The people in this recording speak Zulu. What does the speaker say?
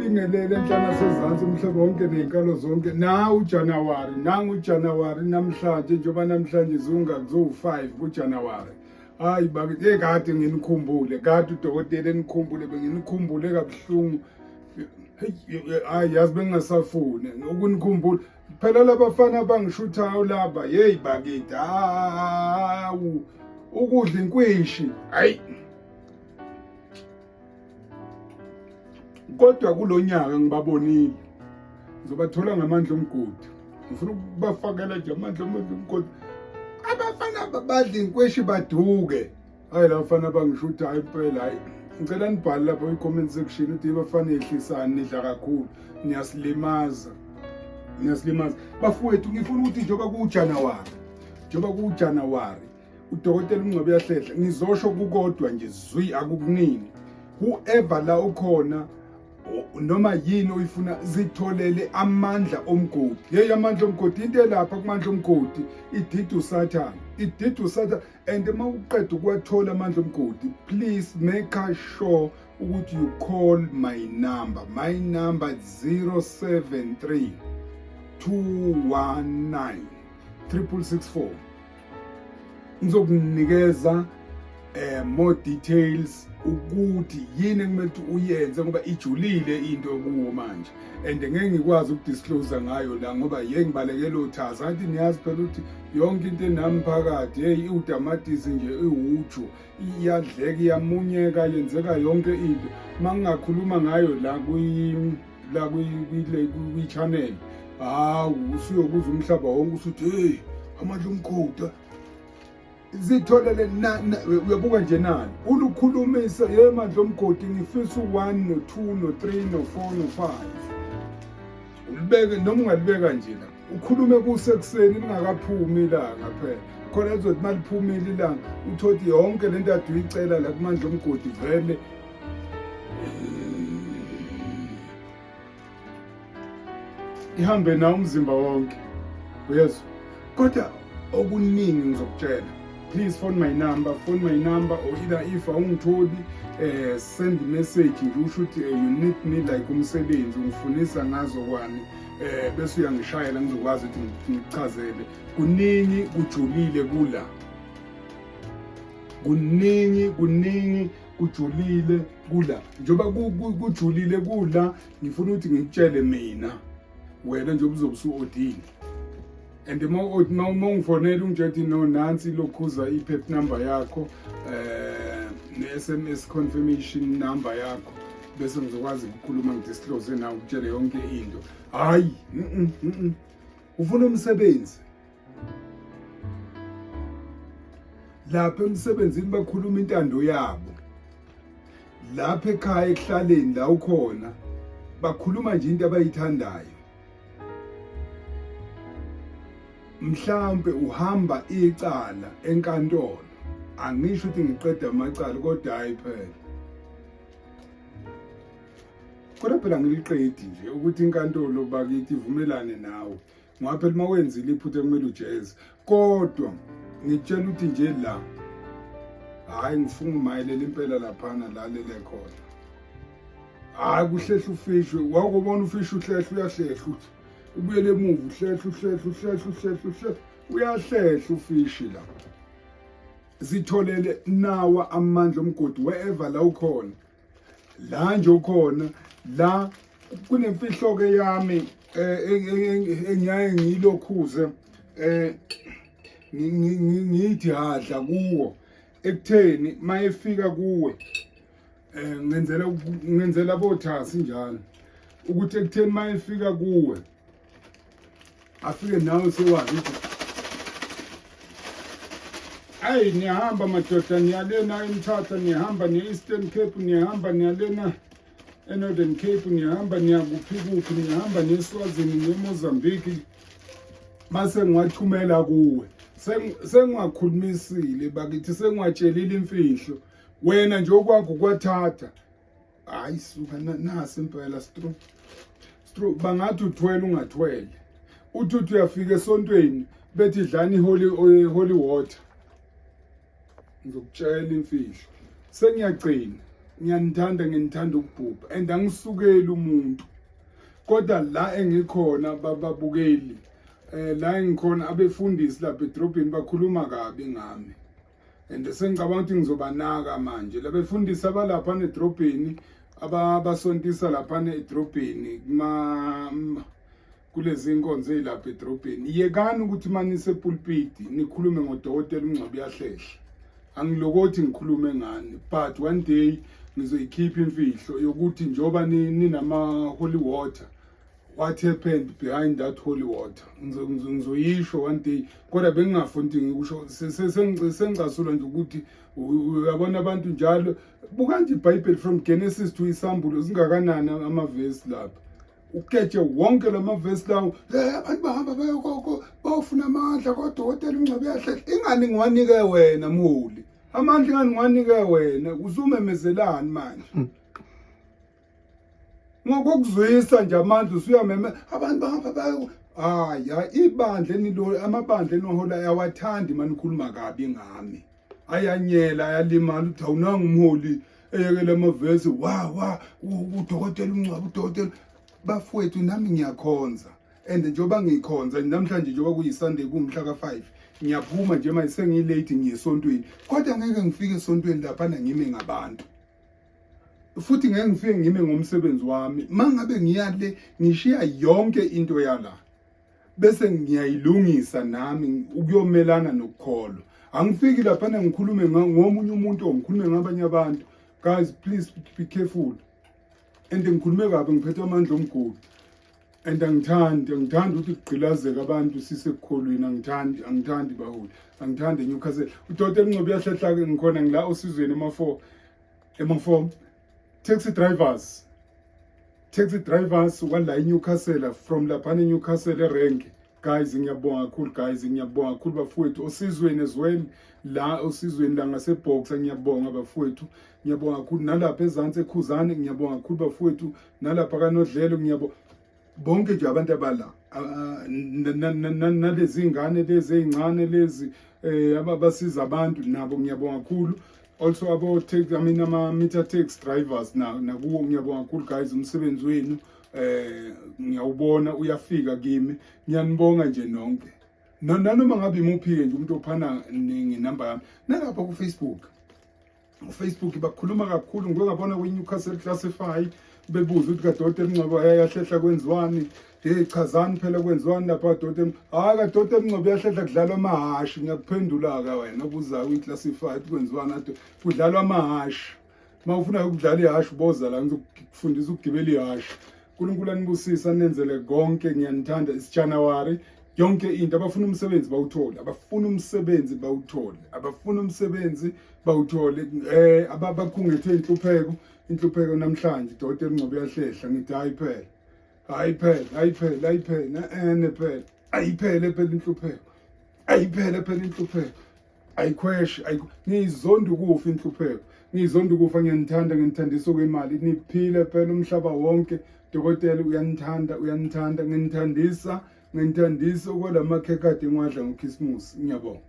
Nginibingelele enhla nasezansi umhlaba wonke nezinkalo zonke. Nawu uJanuary, nangu uJanuary namhlanje njengoba namhlanje zunga kuzowu-5 kuJanuary. Hayi bakithi, hey kade nginikhumbule, kade udokotela enikhumbule, benginikhumbule kabuhlungu. Hey, hayi yazi bengingasafuni ukunikhumbula. Phela labafana abangishuthayo laba, hey bakithi, hawu ukudla inkwishi. Hayi. Kodwa kulonyaka ngibabonile. Ngizobathola ngamandla omgodi. Ngifuna ukubafakela nje amandla omgodi. Abafana badla inkweshi baduke. Hayi labafana bangishutha hayi impela hayi. Ngicela nibhale lapha kwi-comment section ukuthi bafana yehlisani nidla kakhulu niyasilimaza. Niyasilimaza. Bafowethu ngifuna ukuthi njengoba kuJanuary, njengoba kuJanuary udokotela uNgcobo uyahlehla ngizosho kukodwa nje zwi akukuningi. Whoever la ukhona noma yini oyifuna zitholele amandla omgodi. Hey amandla omgodi into elapha kumandla omgodi idida uSathane. Idida uSathane and uma uqeda ukuwathola amandla omgodi please make sure ukuthi you call my number. My number is 073 219 3664. Ngizokunikeza more details ukuthi yini ekumele ukuthi uyenze ngoba ijulile into kuwo manje and ngeke ngikwazi ukudisclose ngayo la ngoba ye ngibalekela othaza ngathi niyazi phela ukuthi yonke into enami phakathi hey iwutamatisi nje iwuju iyadleka iyamunyeka yenzeka yonke into mangingakhuluma ngayo la kwi la kwi channel hawu usuyokuza umhlaba wonke usuthi hey amandla omkhuda zitholele uyabuka nje nani ulukhulumisa ye mandla omgodi ngifisa u-1 no-2 no-3 no-4 no-5 ulibeke noma ungalibeka nje la ukhulume kusekuseni lingakaphumi ilanga phela khona lizothi maliphumile ilanga uthole yonke lento ade uyicela la kumandla omgodi vele ihambe nawo umzimba wonke uyezwa kodwa okuningi ngizokutshela please phone my number, phone my number or either if awungitholi send message nje usho ukuthi you need me like umsebenzi ungifunisa ngazo kwani bese uyangishayela ngizokwazi ukuthi ngikuchazele kuningi kujulile kula kuningi kuningi kujulile kula njengoba kujulile kula ngifuna ukuthi ngikutshele mina wena njengoba uzobe usu-odile and uma ungifonela ungitshela ukuthi no nansi lokhuza i-pep number yakho ne-SMS confirmation number yakho bese ngizokwazi ukukhuluma ngidisclose nawe ukutshele yonke into. Hayi, ufuna umsebenzi lapha emsebenzini bakhuluma intando yabo lapha ekhaya ekuhlaleni la ukhona bakhuluma nje into abayithandayo mhlambe uhamba icala enkantolo angisho ukuthi ngiqeda amacala kodwa hayi phela kodwa phela ngiliqedi nje ukuthi inkantolo bakithi ivumelane nawe ngoba phela uma wenzile iphutha kumele ujeze kodwa ngitshela ukuthi nje la hayi ngifunga umayelela impela laphana la lele khona hayi kuhlehla ufishwe wakubona ufishi uhlehla uyahlehla uthi ubuyele emuva uhlehla uhlehla uhlehla uhlehla uhlehla uyahlehla ufishi la zitholele nawa amandla omgodi wherever la ukhona la nje ukhona la kunemfihlo ke yami engiyaye ngilokhuze ngithi hadla kuwo ekutheni mayefika kuwe ngenzela ngenzela bothasi njalo ukuthi ekutheni mayefika kuwe afike nawe sewazi ukuthi ayi niyahamba madoda niyalena eMthatha niyahamba niya-Eastern Cape niyahamba niyalena eNorthern Cape niyahamba niyakuphi kuphi niyahamba niyeSwazini niyeMozambique mase ngiwathumela kuwe sengiwakhulumisile bakithi sengiwatshelile imfihlo wena nje okwakho kwathatha hayi suka nasi impela stru stru bangathi uthwele ungathwele uthi uthi uyafika esontweni bethi dlani holy holy water ngizokutshela imfihlo sengiyagcina. Ngiyanithanda, nginithanda ukubhubha and angisukeli umuntu. Kodwa la engikhona bababukeli, la engikhona abefundisi lapha edrobheni bakhuluma kabi ngami. And sengicabanga ukuthi ngizobanaka manje labefundisi abalapha edrobheni, abasontisa lapha edrobheni kuma kulezi nkonzo ezilapha edrobheni. Yekani ukuthi manise pulpiti nikhulume ngodokotela uNgcobo uyahlehla. Angilokothi ngikhulume ngani, but one day ngizoyikhipha imfihlo yokuthi njoba ninama holy water, what happened behind that holy water. Ngizoyisho one day, kodwa bengingafundi ngikusho. Sengicasula nje ukuthi uyabona abantu njalo. Buka nje iBhayibheli from Genesis to Isambulo, zingakanani amavesi lapha? Uketshe wonke lamavesi lawo. Abantu bahamba bayokoko bayofuna amandla kodokotela uNgcobo uyahlehla. Ingani ngiwanike wena mholi amandla? Ingani ngiwanike wena? Usumemezelani manje ngokukuzwisa nje amandla? Usuyameme abantu bahamba bayo. Hayi, ibandla enilo, amabandla enohola ayawathandi manikhuluma kabi ngami, ayanyela, ayalimala ukuthi awunanga umholi eyekela amavesi wa wa udokotela uNgcwaba udokotela. Bafowethu, nami ngiyakhonza and njengoba ngikhonza namhlanje, njengoba kuyi-Sunday, kuwumhla ka-5, ngiyaphuma nje manje, sengiyilate, ngiye esontweni, kodwa ngeke ngifike esontweni laphana ngime ngabantu futhi ngeke ngifike ngime ngomsebenzi wami. Mangabe ngiya le, ngishiya yonke into yala bese ngiyayilungisa nami ukuyomelana nokukholwa. Angifiki laphana ngikhulume ngomunye umuntu or ngikhulume ngabanye abantu. Guys, please be careful. And ngikhulume kabi, ngiphethe amandla omgodi and angithandi ukuthi kugqilazeke abantu sisekukholweni. Angithandi, angithandi baholi, angithandi eNewcastle. Udokotela uNgcobo uyahlehla-ke, ngikhona, ngila osizweni ema-4, ema-4 taxi drivers, taxi drivers wala eNewcastle, from laphana eNewcastle erenke. Guys, ngiyabonga kakhulu. Guys, ngiyabonga kakhulu bafowethu osizweni as well, la osizweni la ngaseboxer, ngiyabonga bafowethu, ngiyabonga kakhulu. Nalapha ezansi ekhuzane, ngiyabonga kakhulu bafowethu. Nalapha kanodlelo, ngiyabonga bonke nje abantu abala nalezi ngane lezi ey'ncane lezi abasiza abantu nabo, ngiyabonga kakhulu. Also abo take, I mean, ama meter taxi drivers na nakuwo, ngiyabonga kakhulu guys. Umsebenzi wenu ngiyawubona uyafika kimi. Ngiyanibonga nje nonke. Nanoma ngabe imuphi-ke nje umuntu ophana ngenamba yami nalapha ku-Facebook, uFacebook bakhuluma kakhulu. Ngike ngabona kwi-Newcastle Classified bebuza ukuthi kadokotela Mngcobo yahlehla kwenziwani? Hey, chazani phela, kwenziwani lapha kadokotela? Hayi, kadokotela Mngcobo yahlehla kudlalwa amahhashi. Ngiyakuphendula-ke wena obuzayo kwi-Classified, kwenziwani? Ade kudlalwa amahhashi. Uma ufuna ukudlala ihhashi, uboza la, ngizokufundisa ukugibela ihhashi. uNkulunkulu anibusise, anenzele konke. Ngiyanithanda. It's January, yonke into. Abafuna umsebenzi bawuthole, abafuna umsebenzi bawuthole, abafuna umsebenzi bawuthole. Abakhungethwe inhlupheko, inhlupheko namhlanje, dokotela Ngcobo uyahlehla. Ngithi hayi phela, hayi phela, hayi phela, hayi phela, ene phela, ayiphele phela inhlupheko, ayiphele phela inhlupheko, ayikhweshi. Ngiyizonda ukufa inhlupheko, ngiyizonda ukufa. Ngiyanithanda, nginithandisa okwemali. Niphile phela umhlaba wonke. Dokotela uyanithanda, uyanithanda. Nginithandisa, nginithandisa okwalamakhekhe kade ngiwadla ngokhisimusi. Ngiyabonga.